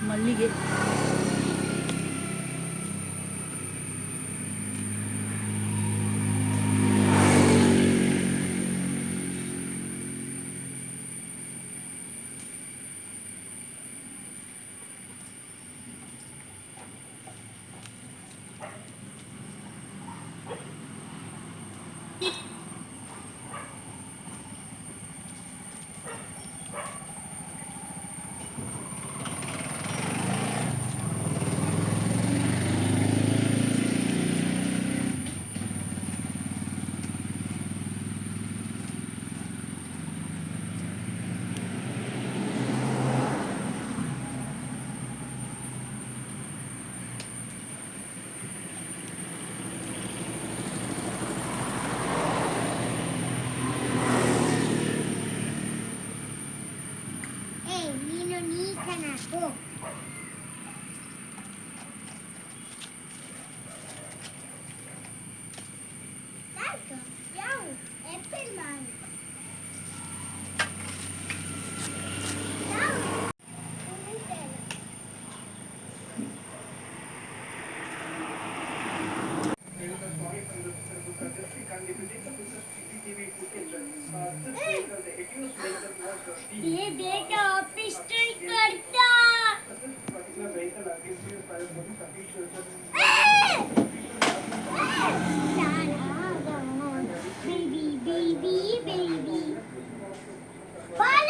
ಮಲ್ಲಿಗೆ. ಏ ನೀನು ನೀ ಕಣಕು. ಆಪಲ್ ಮಾಡು. ये बेटा ऑफिस करता. Baby, baby, baby. ಬಾಲ.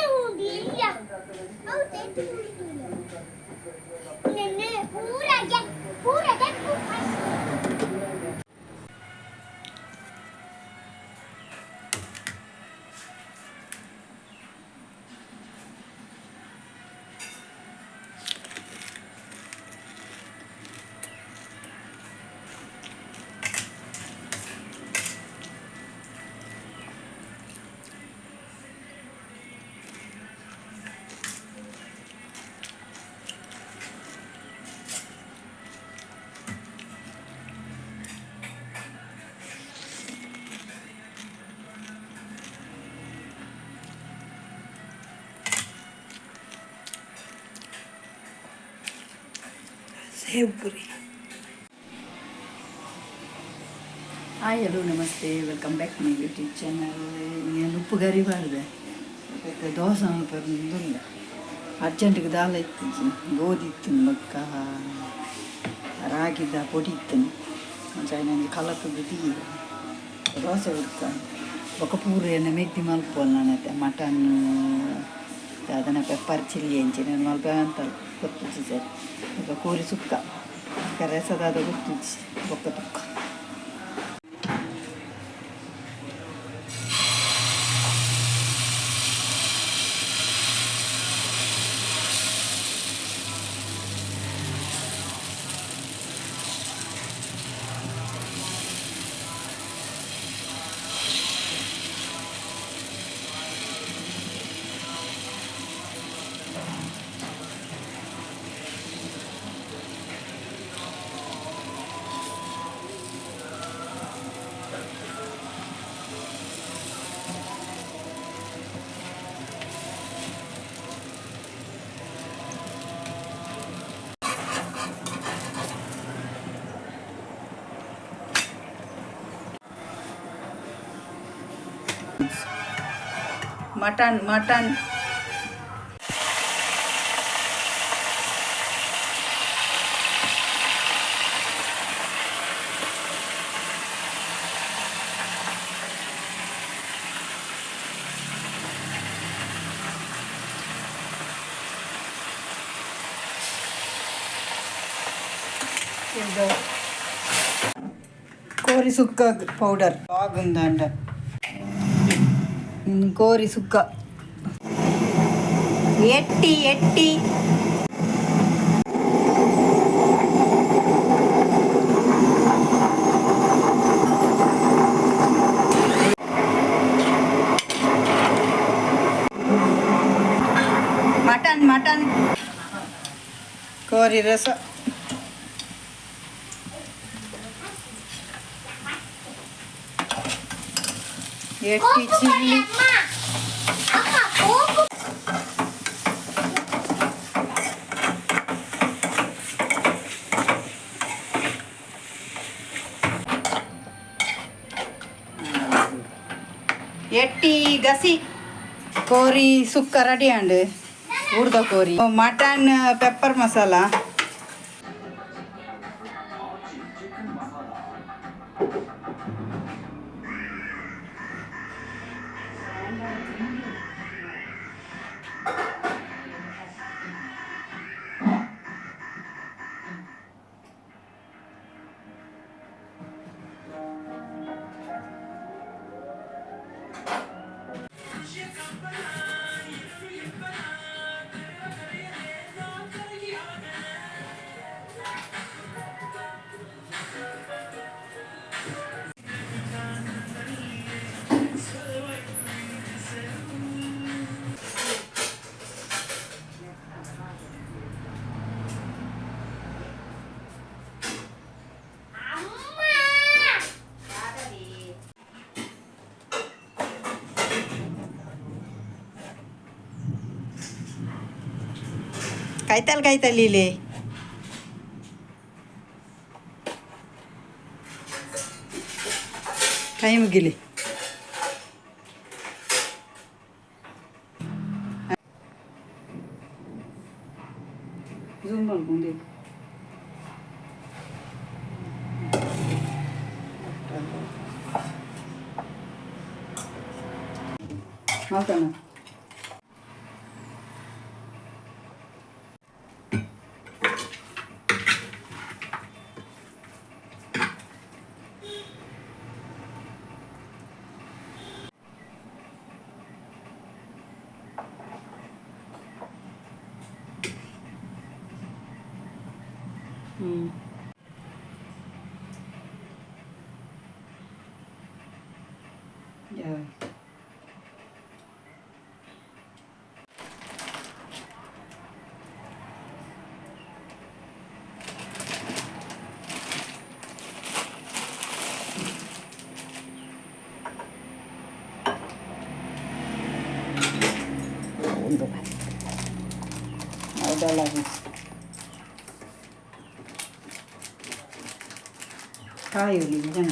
ಹೌದು. ನಿನ್ನೆ ಪೂರ ಪೂರ. Save Puri. Hi, hello, namaste. Welcome back my YouTube channel. ನಾನು ಉಪ್ಪು ಗರಿ ಮಾಡಿದೆ. ದೋಸೆ ಮಲ್ಪೆರೆ ಅರ್ಜೆಂಟಿಗೆ ದಾಲ ಇತ್ತು, ಗೋಧಿ ಇತ್ತು, ಬೊಕ್ಕ ರಾಗಿದ ಪೊಡಿ ಇತ್ತು. ಅಂಚ ನನಗೆ ಕಲತದ್ದು ದೀ ದೋಸೆ ಉಡ್ಕ. ಬೊಕ್ಕ ಪೂರ ಎಣ್ಣೆ ಮೆಗ್ದಿ ಮಲ್ಪುವಲ್ ನಾನು. ಮಟನ್ ಅದನ್ನ ಪೆಪ್ಪರ್ ಚಿಲ್ಲಿ ಅಂಚಿನ ಮಲ್ಪ ಅಂತಲ್ಲ, ಗೊತ್ತುಜ್ಜಿ ಸರ್. ಬೊಕ್ಕ ಕೋರಿ ಸುಕ್ಕ ರಸದಾದ ಗೊತ್ತುಜ್ಜಿ. ಬೊಕ್ಕ ತುಕ್ಕ. Mutton, mutton. ಇದು ಕೋರಿ ಸುಕ್ಕ ಪೌಡರ್ ಬಾಗುಂದಾಂಡ. ಕೋರಿ ಸುಕ್ಕ ಎಟ್ಟಿ ಎಟ್ಟಿ. ಮಟನ್, ಮಟನ್ ಕೋರಿ ರಸ. ಎಟ್ಟಿ ಚಿಲ್ಲಿ. ಅಮ್ಮ, ಕೋಪು. ಎಟ್ಟಿ ಗಸಿ ಕೋರಿ ಸುಕ್ಕ ರೆಡಿ ಅಂಡ್ ಊರ್ದ ಕೋರಿ ಮಟನ್ ಪೆಪ್ಪರ್ ಮಸಾಲ. ಅಮ್ಮ. ಕೈತಲ್ ಕೈತಲ್ ಇಲ್ಲಿ. ಕೈ ಮುಗಿಲಿ. ಝೂಮ್ ಮಾಡ್ಕೊಂಡು. ಮಾತಾಡ. ಹ್ಞೂ. Yeah. ಒಂದು ಹೌದಲ್ಲ? ಕಾಯಿ ಜನ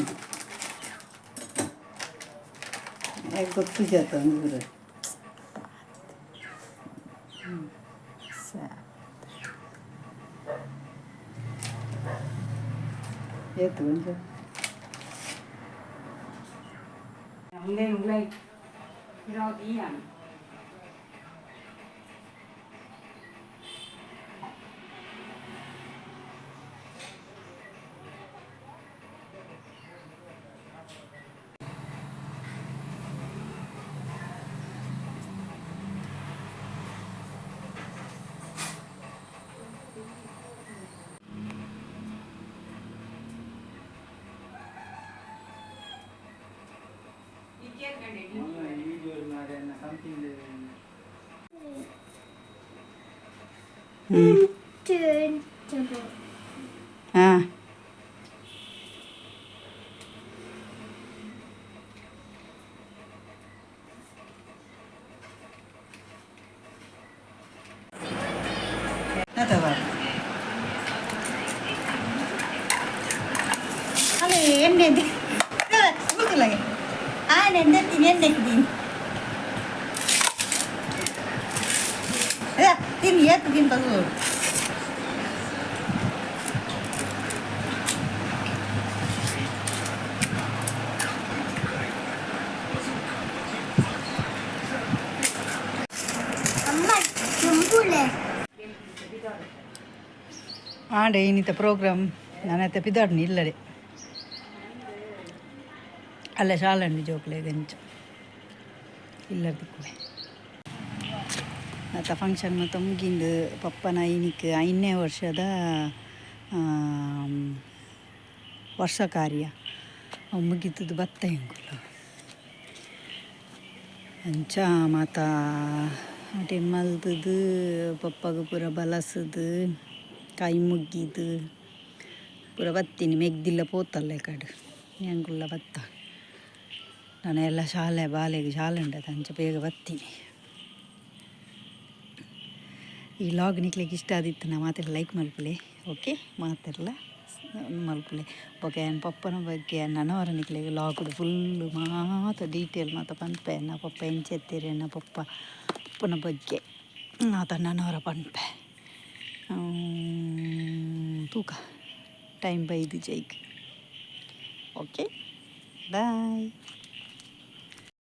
ಯಾಕೆ ಗೊತ್ತಿಜಾತ ಒಂದು. ಸರಿ, ಏತು ಒಂಜಿ ಉಂದೆ ಉಂಗ್ಲೈ. ಹ್ಞೂ. ಹಾಂ. ಅಥವಾ ಅಲ್ಲ, ಎಣ್ಣೆ ಗೊತ್ತಿಲ್ಲ. ಆ ನೆಂದತ್ತೀನಿ, ಎಣ್ಣೆ ತಿನ್ನಿ, ತಿನ್ನಿ, ಏತು ತಿಂತದು. ಅಮ್ಮ, ಚುಂಬುಳೆ. ಆಂಡ ಇನ್ನಿತ ಪ್ರೋಗ್ರಾಮ್ ನಾನೈತೆ ಪಿದಾಡ್ನಿ ಇಲ್ಲಡೆ. ಅಲ್ಲ, ಶಾಲಂಡಿ ಜೋಕ್ಲೆ ಗಂಚ ಇಲ್ಲದಿಕ್ಕುವೆ. ಆತ ಫಂಕ್ಷನ್ ಮತ್ತು ಮುಗಿಂದು. ಪಪ್ಪನ ಇನಿಕ್ 5ನೇ ವರ್ಷದ ವರ್ಷ ಕಾರ್ಯ ಅವು ಮುಗಿತದ್ದು ಬತ್ತ ಎಂಕುಲು. ಅಂಚ ಮಾತ ಅಟೆ ಮಲ್ತದು, ಪಪ್ಪಗ ಪೂರ ಬಲಸದು, ಕೈ ಮುಗ್ಗಿದು ಪೂರ ಬತ್ತೀನಿ. ಮೆಗ್ದಿಲ್ಲ ಪೋತಲ್ಲ ಕಡೆ, ಎಂಕುಲ್ಲ ಬತ್ತ. ನನ ಎಲ್ಲ ಶಾಲೆ ಬಾಲೆಗ್ ಶಾಲೆ ಉಂಡತ ಅಂಚ ಬೇಗ ಬತ್ತೀನಿ. ಈ ಲಾಗ್ ನಿಕ್ಲೆಗ್ ಇಷ್ಟ ಆದಿತ್ತು ಮಾತೆರ್ಲ ಲೈಕ್ ಮಲ್ಪುಲೆ. ಓಕೆ, ಮಾತೆರ್ಲ ಮಲ್ಪುಲೆ. ಬೊಕ ಯಾನ್ ಪಪ್ಪನ ಬಗ್ಗೆ ನನವರ ನಿಕ್ಲೆಗ್ ಲಾಗ್ಡ್ ಫುಲ್ಲು ಮಾತ ಡೀಟೇಲ್ ಮಾತ ಪನ್ಪೆ. ಎನ್ನ ಪಪ್ಪ ಎಂಚ ಇತ್ತೆರ್, ಎನ್ನ ಪಪ್ಪ ಪಪ್ಪನ ಬಗ್ಗೆ ಮಾತ ನನವರ ಪನ್ಪೆ. ತೂಕ ಟೈಮ್ ಬೈದು ಜೈಕ್. Okay, bye.